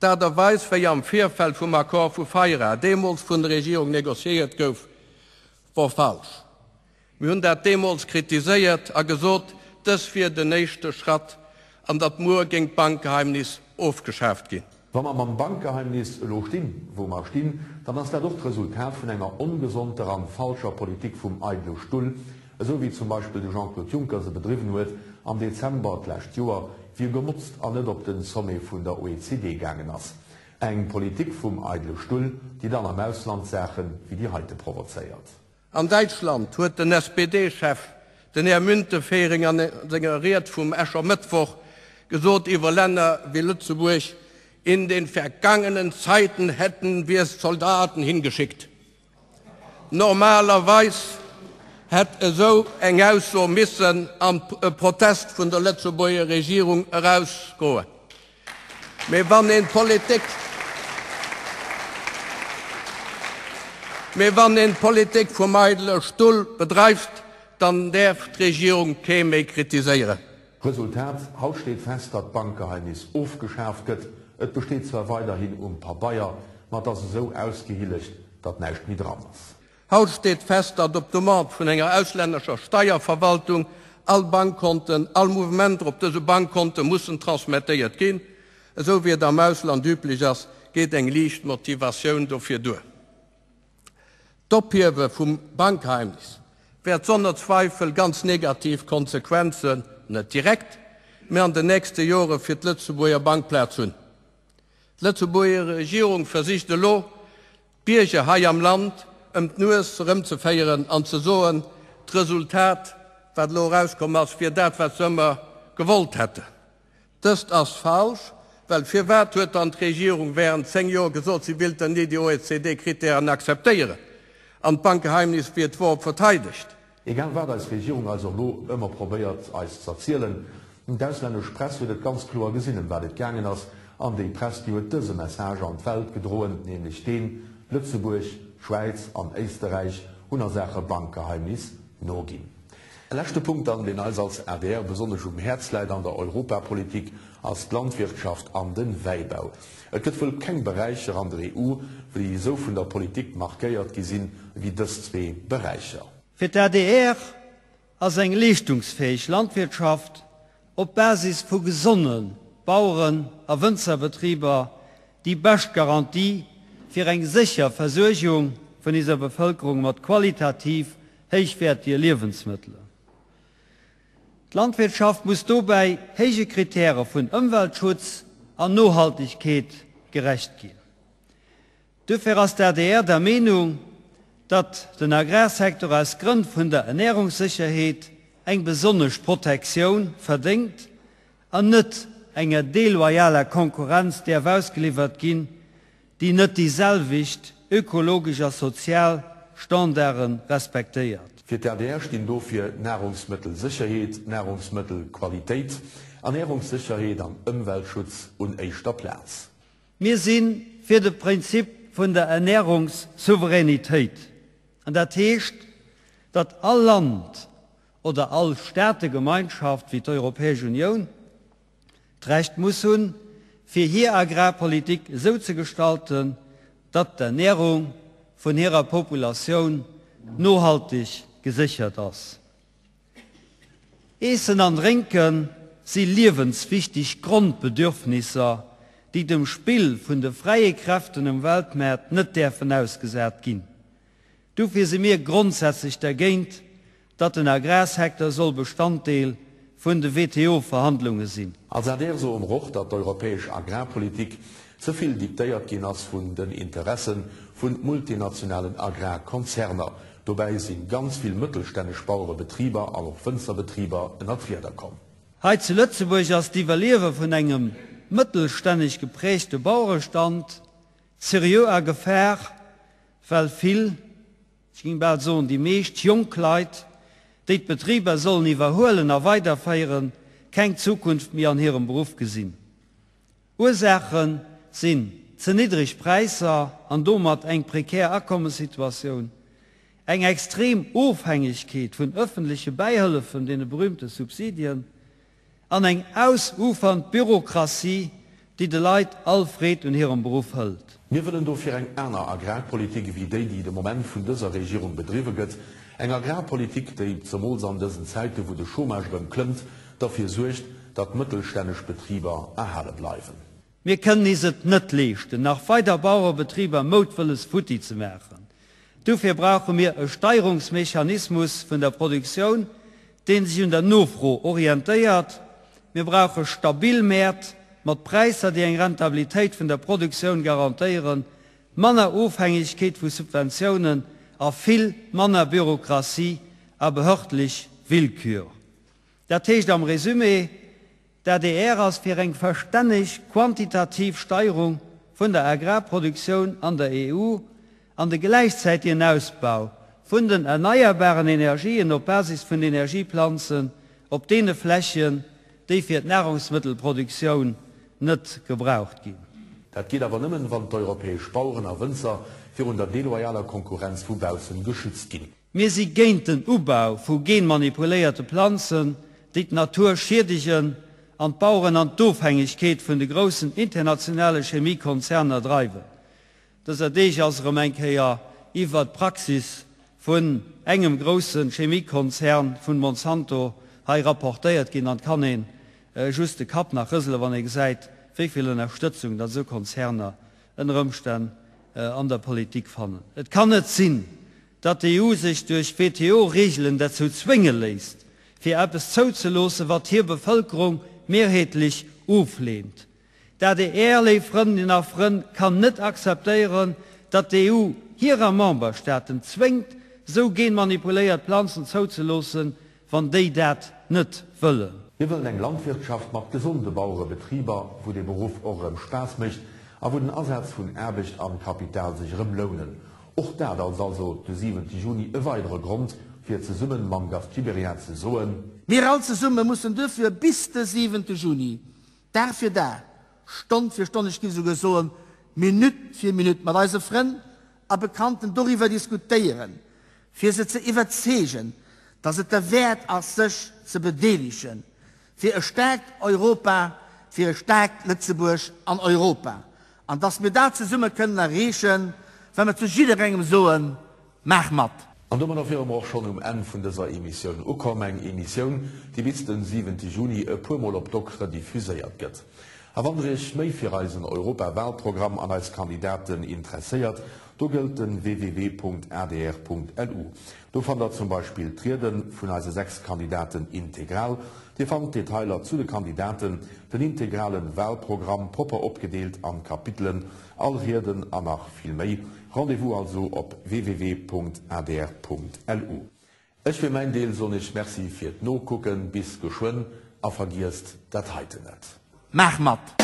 D'Aart a Weis, wéi am Virfeld vum Accord vu Feira deemools vun der Regierung negociéiert gouf, wor falsch. Mir hunn dat deemools kritiséiert a gesot, dës wier den éischte Schratt an datt muer géing d'Bankgeheimnis ofgeschaaft ginn. Wa mer mam Bankgeheimnis elo stinn, wou mer stinn, dann ass dat och d'Resultat vun enger ongesonter an falscher Politik vum eidele Stull, esou wéi zum Beispill de Jean-Claude Juncker se bedriwwen huet am Dezember d'lescht Joer, wéi e gemotzt an net op den Sommet vun der OECD gaangen ass. Eng Politik vum eidele Stull, déi dann am Ausland Saache wéi déi heite provozéiert. An Däitschland huet den SPD-Chef, den Här Müntefering, an senger Ried vum Escher Mëttwoch gesot iwwer Länner wéi Lëtzebuerg, In den vergangenen Zeiten hätten wir Soldaten hingeschickt. Normalerweis hätt esou eng Ausso missen an e Protest vun der Lëtzebuerger Regierung erausgoen. Mee wann een d'Politik, mee wann een d'Politik vum eidele Stull bedreift, dann däerf d'Regierung kee méi kritiséieren. Resultat, Haut steet fest, datt d'Bankgeheimnis ofgeschaaft gëtt. Et besteet zwar weiderhin um Pabeier, ma et ass esou ausgehillegt, datt näischt méi dran ass. Haut steet fest, datt op Demande vun enger auslännescher Steierverwaltung all Bankkonten, all Mouvementer op dëse Bankkonte mussen transmettéiert ginn. Esou wéi et am Ausland üblech ass, geet eng liicht Motivatioun dofir duer. D'Ophiewe vum Bankgeheimnis wäert sonner Zweifel ganz negativ Konsequenzen, net direkt, mä an den nächste Jore fir d'Lëtzebuerger Bankplaz hunn. D'Lëtzebuerger Regierung versicht elo, d'Bierger hei am Land ëm d'Nues erëmzeféieren an ze soen, d'Resultat, wat elo erauskomm ass, wier dat, wat se ëmmer gewollt hätten. Dëst ass falsch, well firwat huet dann d'Regierung während 10 Joer gesot, si willt dann ni déi OECD-Kritären akzeptéieren an d'Bankgeheimnis wier d'Wort verteidegt? Egal wat eis Regierung eis och elo ëmmer probéiert eis z'erzielen, d'auslännesch Press huet et ganz kloer gesinn ëm wat et gaangen ass, an déi Press déi huet dëse Message an d'Welt gedroen, nämlech deen, Lëtzebuerg, d'Schwäiz an Éisterräich hunn a Saache Bankgeheimnis noginn. E leschte Punkt dann, deen eis als adr besonnesch um Häerz läit an der Europapolitik, ass d'Landwirtschaft an de Wäibau. Et gëtt wuel keng Beräicher an der EU, déi esou vun der Politik markéiert gi sinn, wéi dës zwee Beräicher. Fir d'ADR ass eng leeschtungsfäeg Landwirtschaft op Basis vu gesonne Baueren a Wënzerbetriber déi bescht Garantie fir eng sécher Versuergung vun iser Bevëlkerung mat qualitativ héichwäertige Liewensmëttelen. D'Landwirtschaft muss dobäi héije Kritäre vun Ëmweltschutz an Nohaltegkeet gerecht ginn. Duerfir ass d'ADR der Meenung, datt den Agrarsecteur aus Grënn vun der Ernährungssécherheet eng besonnesch Protektioun verdéngt an net enger deloyaler Konkurrenz däerf ausgeliwwert ginn, déi net déi selwecht ökologesch a sozial Standarde respektéiert. Fir d'ADR stinn dofir Nahrungsmëttelsécherheet, Nahrungsmëttelqualitéit, Ernährungssécherheet an Ëmweltschutz un éischter Plaz. Mir si fir de Prinzip vun der Ernährungssouveränitéit, an dat heescht, datt all Land oder all Staategemeinschaft wéi d'Europäesch Unioun d'Recht muss hunn, fir hir Agrarpolitik esou ze gestalten, datt d'Ernährung vun hirer Populatioun nohalteg geséchert ass. Eessen an Drénke si liewenswichtig Grondbedürfnisser, déi dem Spill vun de fräie Kräften um Weltmaart net däerfen ausgesat ginn. Dofir si mir grondsätzlech dergéint, datt den Agrarsecteur soll Bestanddeel vun de WTO-Verhandlunge sinn. Als adr soe mer och, datt d'europäesch Agrarpolitik ze vill diktéiert ginn ass vun den Interesse vu multinationalen Agrarkonzerner. Dobäi si ganz vill mëttelstänneg Bauerebetriber an och Wënzerbetriber ënner d'Rieder komm. Hei zu Lëtzebuerg ass d'Iwwerliewe vun engem mëttelstänneg geprägte Bauerestand seriö a Gefahr, well vill, ech géing bal soen déi meescht, jonk Leit, déi d'Betriber sollen iwwerhuelen a weiderféieren, keng Zukunft méi an hirem Beruff gesinn. Ursaache sinn ze niddreg Präisser an domat eng prekär Akommessituatioun, eng extrem Ofhängegkeet vun ëffentleche Bäihëllefen, deene berühmte Subsidien, an eng ausufernd Bürokratie, déi de Leit all Freed un hirem Beruff hëlt. Mir wëllen dofir eng aner Agrarpolitik ewéi déi, déi de Moment vun dëser Regierung bedriwwe gëtt. Eng Agrarpolitik, déi, zemools an dësen Zäite wou de Chômage erëm klëmmt, derfir suergt, datt mëttelstänneg Betriber erhale bleiwen. Mir kënnen is et net leeschten, nach weider Bauerebetriber moutwëlles futti ze maachen. Dofir brauche mir e Steierungsmechanismus vun der Produktioun, dee sech un der Nofro orientéiert. Mir brauche stabil Mäert mat Präisser, déi eng Rentabilitéit vun der Produktioun garantéieren, manner Ofhängegkeet vu Subventiounen a vill manner Bürokratie a behördlech Willkür. Dat heescht am Résumé, D'adr ass fir eng verstänneg quantitativ Steierung vun der Agrarproduktioun an der EU an de gläichzäitegen Ausbau vun den erneierbaren Energien op Basis vun Energieplanzen op deene Flächen, déi fir d'Nahrungsmëttelproduktioun net gebraucht ginn. Dat geet awer nëmmen, wann d'europäesch Baueren a Wënzer virun der deloyaler Konkurrenz vu baussen geschützt ginn. Mir si géint den Ubau vu genmanipuléierte Planzen, déi d'Natur schiedegen an d'Baueren an d'Ofhängegkeet vun de groussen internationale Chemiekonzerner dreiwen. Dëser Deeg ass erëm eng Kéier iwwert d'Praxis vun engem grousse Chemiekonzern, vun Monsanto, hei rapportéiert ginn an et kann ee just de Kapp nach rësele wann ee gesäit, wéi vill Ënnerstëtzung datt esou Konzerner ënner Ëmstänn an der Politik fannen. Et kann net sinn, Datt d'EU sech duerch WTO-Reegelen derzou zwénge léisst, fir eppes zouzeloossen, wat hir Bevëlkerung mehrheetlech ofleent. D'adr, léif Frëndinnen a Frënn, kann net akzeptéieren, datt d'EU hirer Memberstaaten zwéngt, sou genmanipuléiert Planzen zouzeloossen, wann déi dat net wëllen. Mir wëllen eng Landwirtschaft mat gesonde Bauerebetriber, wou de Beruff och erëm Spaass mécht a wou den Asaz vun Aarbecht an Kapital sech erëm lounen. Och dat ass also de siwente Juni e weidere Grond, fir zesummen mam Gast Gibéryen ze soen. Mir all zesumme mussen duerfir bis de siwente Juni, Dag fir Dag, Stonn fir Stonn, ech géif esouguer soen Minutt fir Minutt mat eise Frënn a Bekannten doriwwer diskutéieren, fir se ze iwwerzeegen, dass et derwäert ass sech ze bedeelegen fir e staarkt Europa, fir e staarkt Lëtzebuerg an Europa, an dass mir dat zesumme kënnen erreechen, wa mir zu jidderengem soen, Maach mat! An domadder wiere mer och schonn um Enn vun dëser Emissioun ukomm. Eng Emissioun, déi bis den 7 Juni e puer Mol op Doc rediffuséiert gëtt. A wann der iech méi fir eisen Europawahlprogramm an eis Kandidaten interesséiert, do gëllt den www.adr.lu. Do fannt der zum Beispill d'Riede vun eise 6 Kandidaten integral. Dir fannt d'Detailer zu de Kandidaten, den integralen Wahlprogramm, propper opgedeelt an Kapitelen, all Rieden an nach vill méi. Rendez-vous also op www.adr.lu. Ech fir mäin Deel soen iech Merci fir d'Nokucken, bis geschwënn a vergiesst dat heiten net. Maach mat!